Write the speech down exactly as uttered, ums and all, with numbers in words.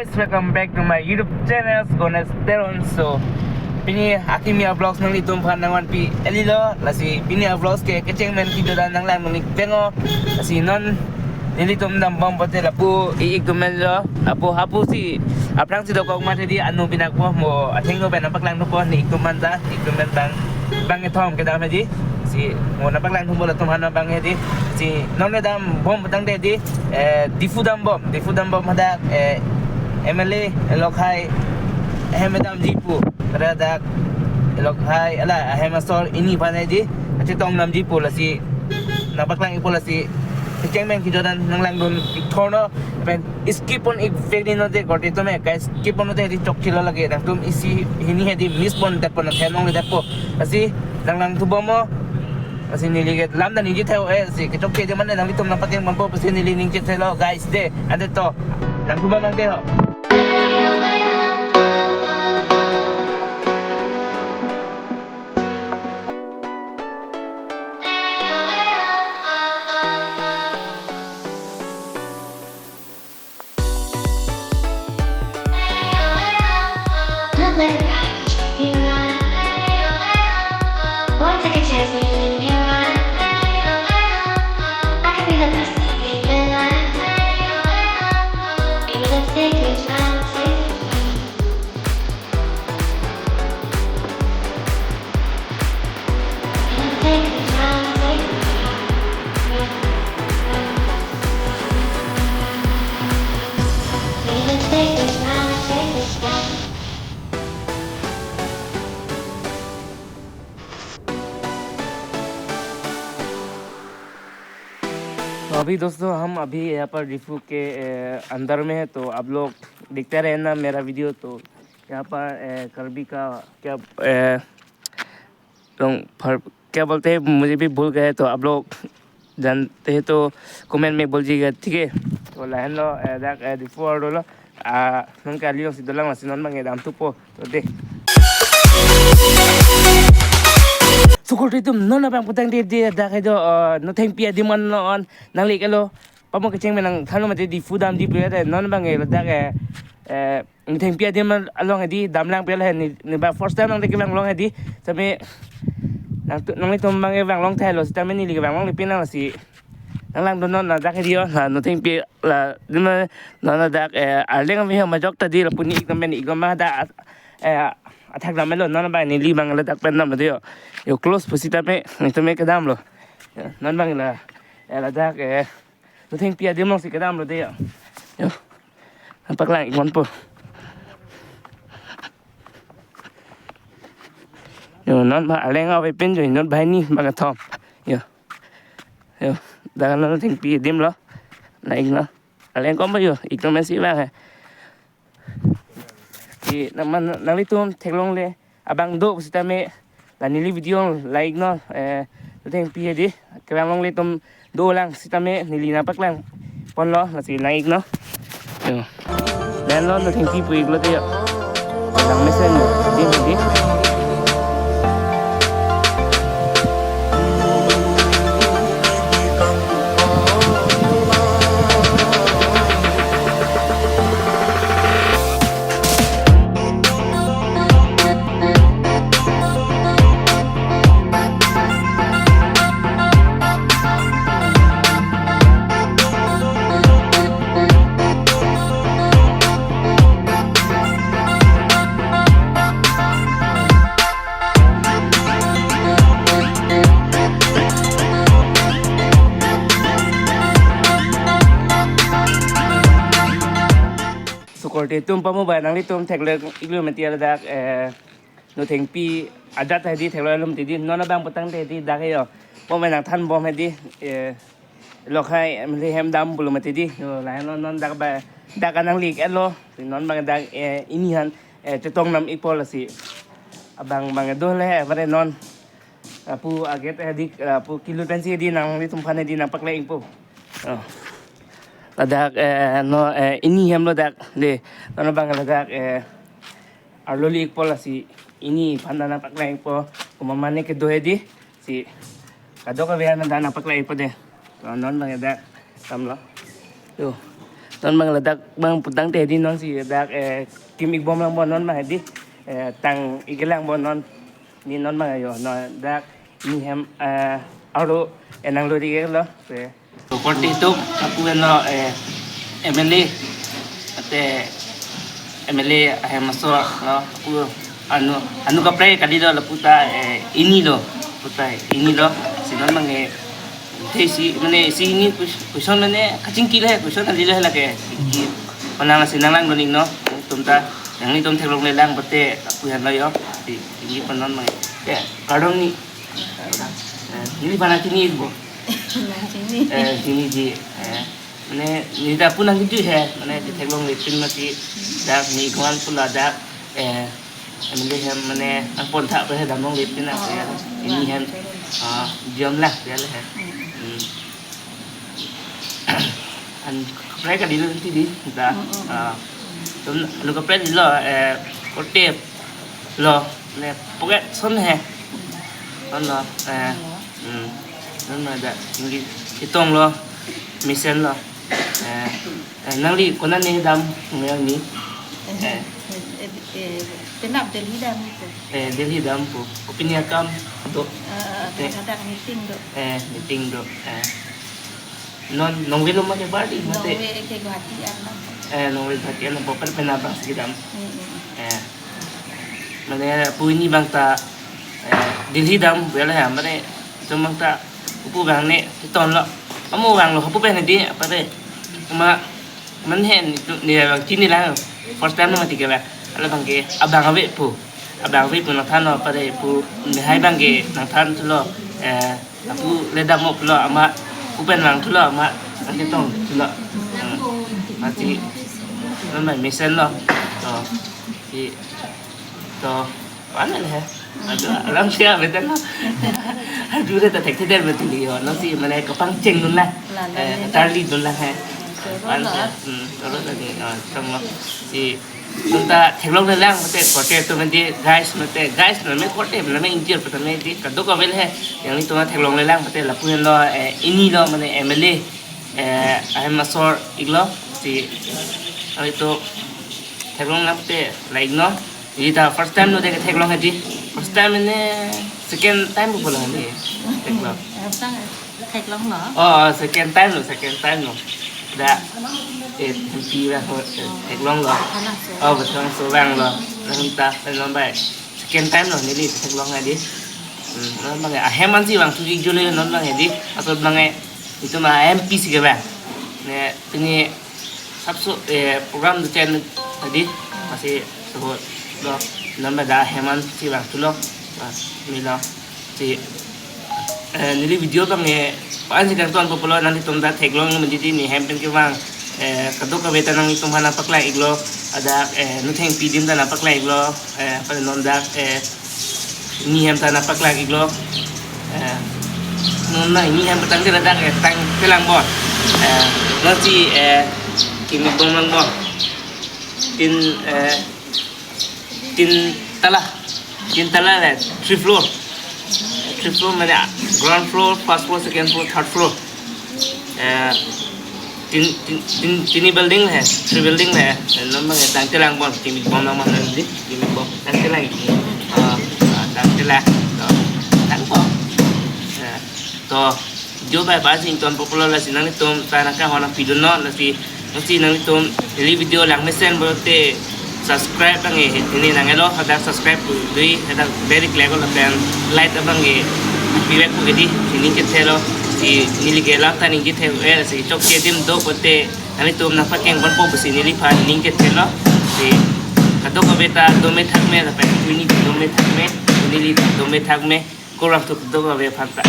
Guys, welcome back to my YouTube channel, Ganesh Teron. So, pini akimi a-vlogs nanglitumphan nangvanpi eli lo, lasi pini a-vlogs ke kecheng men kejo dan nanglangdun ik pengo. Lasi non nelitum dambom pote lapu i-ik atum men lo, lapu hapu si aphrang si dokok mati di anu binakpo mo athengno pen nangpaklangdunpo ne ik atum manta, ik atum men bang bang kethom kedam hedi. Si mo nangpaklangdunpo latum hana bang hedi. Si non le dambom tangte di, eh, Diphu dambom, Diphu dambom hadak, eh, M L A Lokhai ahem damji pu. Kada dak Lokhai ala ahem asor ini aphan hedi, kachetong damji pu, lasi nangpaklang ikpo, lasi kecheng men kejo dan nanglangdun ik thorno. Pen skip pon ik vek di note, korte atum e, guys, skip pon note hedi chokchelo lake, nangtum isi hini hedi miss pon detpo, nang thenong le detpo. Lasi nanglangthu bomlo. Lasi neli ke lam dan ningje thek-o, eh, si kechokche di mane nanglitum nangpakeng bompo pusi neli ningje theklo, guys, de, ante to. Langthu bom nang de ho. तो अभी दोस्तों, हम अभी यहाँ पर डिफू के, ए, अंदर में है, तो आप लोग देखते रहना मेरा वीडियो। तो यहाँ पर, ए, करबी का क्या, ए, लोग फर-, क्या बोलते हैं, मुझे भी भूल गए, तो आप लोग जानते हैं तो कमेंट में बोल दीजिएगा, ठीक है? तो lahenlo, eh, dak, eh, Diphu arlo lo, ah, non kali lo si dolang, lasi non bang damthupo, to de. So korte atum, non abang putang de, de, dak hai do, eh, Nothengpi adim an non, nangli kalo, pamo kecheng men nangthanlo mati Diphu damji pu ya de, non bang ladak, eh, eh, Nothengpi adim along hedi damlang pelo he, ne, ne ba first time nangte kevang long hedi. Sitame nang tu, nanglitum bang kevang long thailo, sitame neli kevang longle pin nang, lasi nanglangdun non ladak hedi yo, la Nothengpi la adim, non ladak, eh, arleng ave ho majok ta di lapu ne ik atum men ik atum ma dak, eh, athak dam lo, non bang neli bang ladak pen damlo de yo. Yo close pusitame, nangtum me kedamlo. Ya, non bang la, eh, ladak, eh, Nothengpi adim along si kedamlo de yo. Yo. Nangpaklang ik ponpo. Yo, non ba arleng ave pin jo, non banghini bang kethom. Yo. Yo, dak non Nothengpi adim lo. Nang iknon. Arleng kom ba yo, ik atum men si vang he. Di nang man, nanglitum theklongle abang do pusitame la neli video like non, eh, Nothengpi hedi kevang longle atum dolang, sitame neli nangpaklang ponlo, lasi nang iknon. Yo. Lahenlo Nothengpi pu iklo de yo. Lang mesen yo. Di, di. So korte atum, pamo ba nanglitum theklong iklo mati ladak, eh, Nothengpi ajat hedi theklonglo mati di, non abang putangte di dak he yo. Pamo nangthan bom hedi, eh, Lokhai M L A ahem dam pulo mati di. Yo, lahenlo non dak ba, dak nangli iklo. Non bang dak, eh, ini aphan, eh, chetong dam ikpo, lasi abang bang do le, bare non. Lapu aget hedi, lapu kilut pensi hedi nanglitumphan hedi nangpaklang ikpo. Oh. Ladak, eh, non, eh, ini ahem lo dak de. Non bang ladak, eh, arlo le ikpo, lasi ini aphan nangpaklang ikpo. Komat mane kedo hedi. Si kadokave aphan nangpaklang ikpo de. Non bang dak damlo. Yo. Non abang ladak abang putangte di non si dak, eh, kim-ik bom lang bo non abang di, eh, tang-ik lang bo non, ni non abang yo non dak ni hem, eh, aro, eh, nang lo di lo, eh. To korte atum lapu no, eh, M L A, ate M L A ahem asor no lapu anu, anu kaprek kali lo lapu ta, eh, ini lo, lapu ta ini lo, si non abang, eh, te si mane si ini kus-, question mane kachingki le question kali le lake ki panang si nang lang doning no, tum ta nanglitum theklongle lang pute lapu henlo yo, si ini panon abang, eh, kardom ni. Eh, neli aphan nangchini bo. Nangchini. Eh, chiniji. Eh, mane neli ta pu nangkejui he, mane chetheklongle pin mati dak ni gwan pula dak, eh, mane hem mane nangpon thak pe he damlongle pin na. Oh, ya. Oh, ini oh, hem, sorry. Ah, diam lah ya le he. Hmm. Hmm. An kaprek kali lo nanti di, da. Mm, mm, mm. Ah, tum anu kaprek lo, eh, korte lo, ne pocket son he. Ano, eh, hmm, non ada tinggi itong lo, mesen lo. Eh, eh, nangli konat ne dam, nangli? Eh, eh, eh, penap Delhi dam itu. Eh, Delhi dam pu. Kopine akam do? Eh, eh, eh, eh, ada meeting do. Eh, meeting do. Eh. Non, nonvelo mate party mate? Nonve ke Guwahati an lang. Eh, nonve Guwahati an lang, poker pena bang si kedam. Mm, mm. Eh. Mane pu ini abang ta, eh, Delhi dam, bela ya, mane, itum abang ta, upu abang ne, iton lo. Amo abang lo, upu pen di, apa de? Cuma, man hen, itu, ni abang chini lang. First time lo mati ke ba. Ala abang ke, abang ave pu. Abang ave pu nangthan lo, apa de, pu, ni hai abang ke, nangthan tu lo. Eh, lapu le dam mo pulo amat, upen lang thulo amat, nangchetong thulo. Hmm. Mati, non abang mesen lo. To, si, to, mana le he? Aduh, alam siya betul lo. Aduh, dah tak tak betul yo. Non si mane kapangcheng non la. La, la, eh, la. Charlie non la he. Choro lo. Mana siya? Hmm, choro lagi. Ah, tong lo. Si Tum ta theklongle lang pute korte atum di guys mate guys name korte name injir pute name di kadokave le he. Yang itum ta theklongle lang pute lapu henlo, eh, ini lo mane M L A, eh, ahem asor-ik lo si, ah, itum theklong lang pute la-ik non. Ini ta first time lo de theklong hadi. First time ne second time pulo hadi theklong. First time. Theklong lo? Oh, second time lo, second time lo. Da, eh, M P abang ho, eh, theklong lo. Baithalangso. Oh, Baithalangso abang lo. Nang ta, eh, non bai. Second time lo, neli theklong hadi. Hmm, non abang, ahem ansi vangthu-ik jule non abang hadi. Asot abang, eh, itum M P si ke abang. Ne, pini sabso, eh, program do chen tadi, masih sebut do, non bai da ahem ansi vangthu lo, ah, mila. Si, eh, neli video abang, eh, pa-an si kangton po pulo nanglitum ta theklong mati di ne hem pen kevang, eh, kadokave ta nanglitum aphan nangpaklang-ik lo, ada, eh, Nuthengpi adim ta nangpaklang-ik lo, eh, apa non dak, eh, ini hem ta nangpaklang-ik lo. Eh, non na ini hem petang kira dak, eh, tangte lang bon. Eh, non si, eh, kim-ik bom lang bon. Tin, eh, tin tala. Tin tala le, three floor. Three floor mane ground floor, first floor, second floor, third floor. Eh, tin, tin, tin, tini building le, three building le, eh, non abang, eh, tangte lang bon, kim-ik bom lang bon, eh, di, kim-ik bom, tangte lang, ah, ah, tangte lang, to, lang bon. Eh, to, jo bai pa si ton popular lasi nanglitum ta nangkahon nangpidun non, lasi, lasi nanglitum daily video lang mesen pulote, subscribe abang, eh, ini nang elo, hadak subscribe pu dui, hadak bell klek ko lapen like abang, eh, pivek pu ke di, si ning kethelo, si neli ke lam ta ning kethelo, eh, si chokche adim do pulote, nanglitum nangpakeng ponpo pusi neliphan ning kethelo, si kadokave ta dome thakme, lapen pini dome thakme, neli dome thakme, kurang tu kadokave aphan ta.